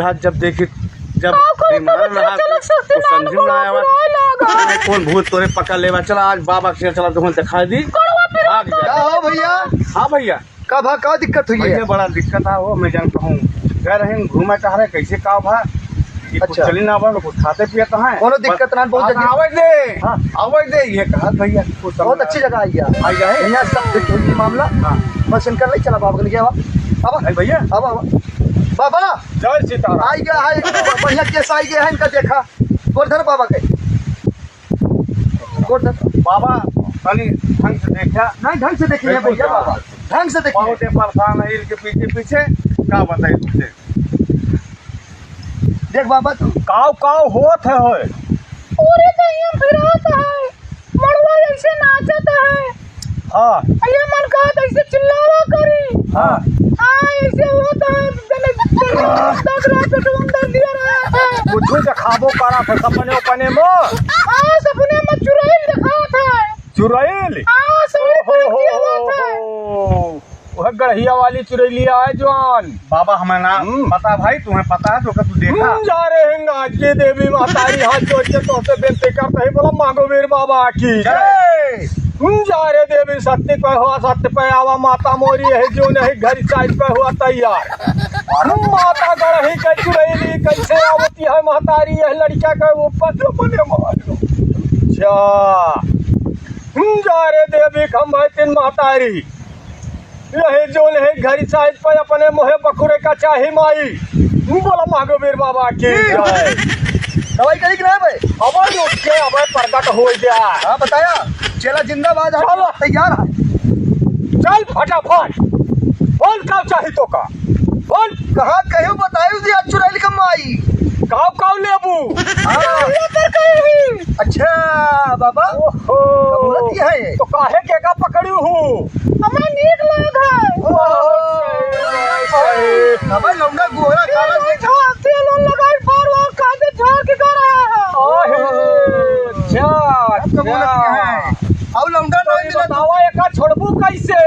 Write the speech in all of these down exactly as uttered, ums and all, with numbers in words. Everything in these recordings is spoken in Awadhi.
हाथ जब देखी, जब का करी, बीमार तब रहा, चलक सकती तो ना, समझ में ना आवा। बुराई लागा। अरे, कौन भूत तोरे पकड़ लेवा? चला, आज बाबा के चला, तुमको दिखाई दी। कड़वा पे भाग जा। का हो भैया? हाँ भैया। का भा, का दिक्कत हुई है? भैया, बड़ा दिक्कत है, वो मैं जानता हूँ। गए रहे घूमे टहरे, कैसे का भा? ये कुछ अच्छा। चली ना बा, कुछ खाते पियत हैं। कोनो दिक्कत ना, बहुत हाँ, जल्दी। आवे दे। हाँ, आवे दे, ये कहा भैया, कुछ बहुत समझ अच्छी जगह आई है। आई है? यहाँ सब फिट हुई मामला। हाँ। बस इनका ले चला बाबा के लिए, आवा। आवा। अरे भैया। आवा, आवा। बाबा। जय सीताराम। आई गया है, बढ़िया केस आई गया है, इनका देखा। गोर धर बाबा के। गोर धर। बाबा, तनी ढंग से देखा। नहीं, ढंग से देखिए बिल्कुल भैया, बाबा। ढंग से देखिए। बहुत ही परेशान है इनके पीछे पीछे। का बताई तुमसे? देख बाबा तू। काव काव होत है होय? पूरे दहिया फिरात है। मड़वा जैसे नाचत है। हाँ। ये मन कहत ऐसे चिल्लावा करी। हाँ। हाँ, ऐसे होत है, जने, जने, दस रात को अंदर दिया रहा है। कुछ देखाबो करा था सपने उपने में। हाँ, सपने में चुड़ैल देखात है। चुड़ैल? हाँ, सपने ओहो, में हो, हो, होत है। हो। वह गढ़िया वाली चुड़ैलिया है जवान। बाबा, हमें ना हम्म। पता भाई, तुम्हें पता है तो का तू देखा? हम्म, जा रहे हैं आज की देवी महतारी, हाथ जोड़ के तोहसे बेनती करत ही, बोला मांगो वीर बाबा की जय। हम्म, जा रे देवी शक्ति पे हुआ, सत्य पे आवा, माता मोरी है जो नहीं घर साइड पे हुआ तैयार। हम्म, माता गढ़ी के चुड़ैली कैसे आवती है महतारी, यह लड़का के ऊपर जो बने मारो। अच्छा। हम्म, जा रे देवी खम्भे तीन महतारी। यही जोन है घरी साइड पर अपने मुहे बकुरे का चाही माई। बोला महावीर बाबा की जय। दवाई करी कि ना बे? अब रुक के अब प्रकट हो गया। हाँ, बताया। चेला जिंदाबाद है, चलो। तैयार है। चल फटाफट। बोल का चाही तो का? बोल। कहाँ कहीं बतायु दिया चुड़ैल का माई। काव काव लेबू? हाँ। ये कर कहीं। अच्छा बाबा। ओहो। कबूलत है। तो काहे के का पकड़ू हूँ? हमें नीक लाग है। ओहो। अबे लौंडा गोरा काला देख। झांक के लोन लगाई, फार वार कांदे झाड़ के कर रहा है। ओहे, अच्छा, अब तो बोलत अच्छा। है। अब लौंडा तो नहीं ये मिला। बतावा, एका छोड़बू कैसे?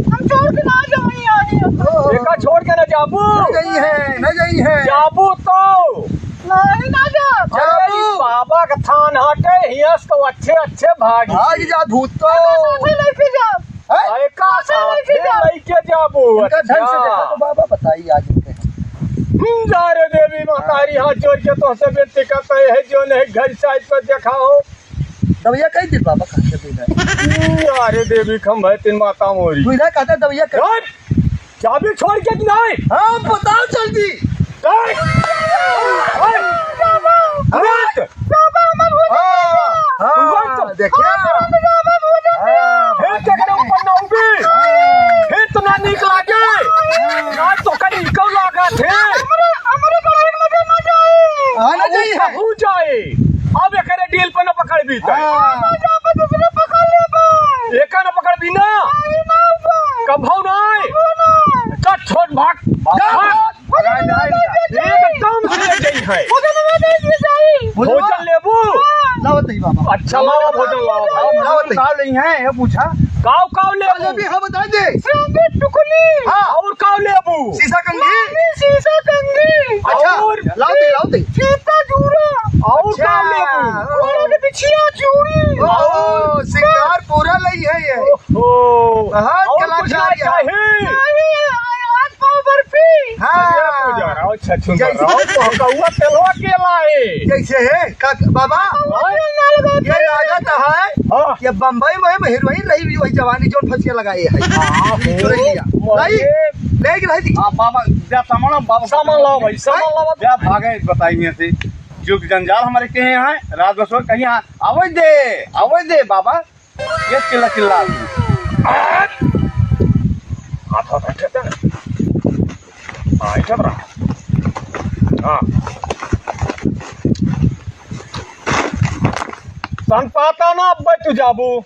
हम छोड़ के ना जाई यार। ओहो। एका छोड़ के ना जाबू? नहीं जाई है, नहीं जाई है। जाबू तो। नहीं ना जा। अरे, बाबू। बाबा का थान हटे, हियस तो अच्छे अच्छे भागी। भाग जा भूत तो। साथे लेके जा। हैं? अरे, का साथे लेके जा। लेके जाबू? इनका ढंग से अच्छा। देखा तो बाबा बताई आज इनके। हम्म, जा रे देवी महतारी, हाथ जोड़ के तोहसे बेनती करते हैं, जो नहीं घर साइड पर देखाओ। दवैया कई दिन बाबा कहाँ से दे रहे? हम्म, अरे देवी खम्भे तीन माता मोरी। तू इधर कहता दवैया कर। हट! चाबी छोड़ के कि नहीं? हाँ, बताओ जल्दी। अरे! अरे! अरे! हाँ, हाँ, देखिए। हाँ, फिर क्या करो, पन्ना उबी? फिर तो ना नीक लागे। ना तो कहीं को लागा थे। हमरे, हमरे बड़ाई में मजा ना जाए। हाँ, ना जाइए। कहूँ जाए। अब एकरे डील पे न पकड़बी त। हाँ। ना जाबे, दूसरे पकड़ लेबे। एका न पकड़बी ना। नहीं, ना जाए। कभौ नाय। कभौ नाय। चल छोड़, भाग। जा, भाग। भाग। एकदम से ले जाई है। भोजन में दे दिए जाई। भोजन लेबू? हाँ। लाओ तई बाबा। अच्छा, लाओ, भोजन लाओ। लाओ, लाओ तई। का लेई है, ये पूछा। काव, काव लेबू? अरे, अभी हम बता दे। संगीत टुकली। हाँ। और काव लेबू? शीशा कंघी। रानी शीशा कंघी। अच्छा, और? लाओ तई, लाओ तई। सीता जूरा। और अच्छा। काव लेबू? गोड़ के बिछिया चूड़ी। ओहो, सिंगार पूरा लई है ये। ओहो। हाँ, और कुछ कलाकार ना यहाँ। चाही? नहीं, आज पाव बर्फी। हाँ। अरे, पूजा रहा हो, छछूंदर जैसे रहा हो, तो कौआ तेलवा के लाए। जैसे है, का, बाबा, कौआ तेल ना लगा ये के। लागत है, हाँ। ये बम्बई में, में हीरोइन रही हुई, वही जवानी जोन फंसिया लगाए है। हाँ, ये चुरैलिया। हो, भाई, मरे। ले के रही थी। हाँ, बाबा, जा सामान लाओ, बाबा। सामान लाओ भाई, सामान लाओ। जा भागे, बताइए से। जो जंजाल हमारे के यहाँ है, रात बस कहीं आ-, आवे दे, आवे दे बाबा। ये चिल्ला चिल्ला। हाथ, हाथ, हाथ, हाथ। हाँ, ये सब रहा। हाँ। सन पाता ना, अब तू जाबू।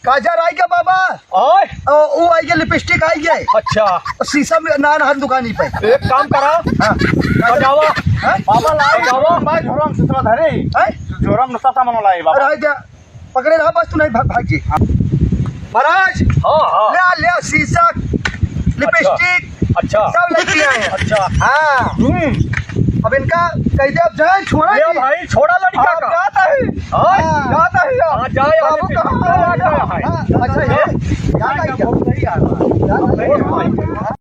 काजर आई के बाबा? आय? ओ, ऊ आई के, लिपस्टिक आई के। अच्छा। शीशा में ना, ना, दुकानी पे। एक काम करा। हाँ। बजावा। हाँ? बाबा लाई, बजावा। झोरम बा, झोरम सुतरा धरे। हैं? झोरम में सब सामान लाई बाबा। अरे, आय जा। पकड़े रहा बस, तू नहीं भाग, भाग जी। हाँ। महाराज, हाँ, हाँ। ले, ले, शीशा, लिपस्टिक, अच्छा। सब लेके आए हैं। अच्छा। हाँ। हम्म। अब इनका कह दे, अब जाए, छोड़ा ये कि? भाई, छोड़ा लड़का हाँ, का। जाता है। हाँ? हाँ। जाता है यार। हाँ, जाए, बाबू आगे कहाँ पीछे है? जाता है। हाँ, अच्छा, ये हाँ। जाता है क्या? जाता है।